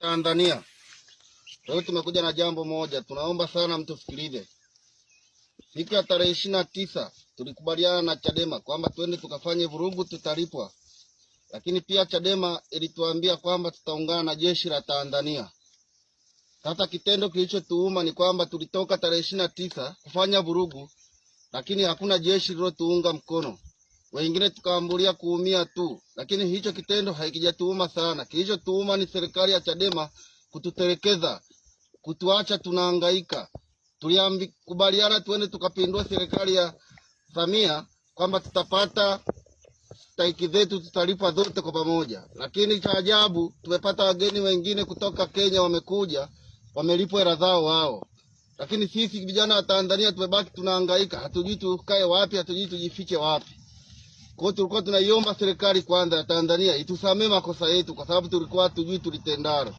Tanzania. Leo tumekuja na jambo moja, tunaomba sana mtusikilize. Siku ya tarehe 29 tulikubaliana na Chadema kwamba twende tukafanye vurugu, tutalipwa. Lakini pia Chadema ilituambia kwamba tutaungana na jeshi la Tanzania. Sasa kitendo kilichotuuma ni kwamba tulitoka tarehe 29 kufanya vurugu, lakini hakuna jeshi lililotuunga mkono. Wengine tukaambulia kuumia tu, lakini hicho kitendo hakijatuuma sana. Kilichotuuma ni serikali ya Chadema kututelekeza, kutuacha tunahangaika. Tulikubaliana tuende tukapindua serikali ya Samia kwamba tutapata stahiki zetu, tutalipwa zote kwa pamoja, lakini cha ajabu tumepata wageni wengine kutoka Kenya wamekuja, wamelipwa hela zao wao, lakini sisi vijana wa Tanzania tumebaki tunahangaika, hatujui tukae wapi, hatujui tujifiche wapi. Kwa hiyo tulikuwa tunaiomba serikali kwanza ya Tanzania itusamee makosa yetu, kwa sababu tulikuwa hatujui tulitendalo.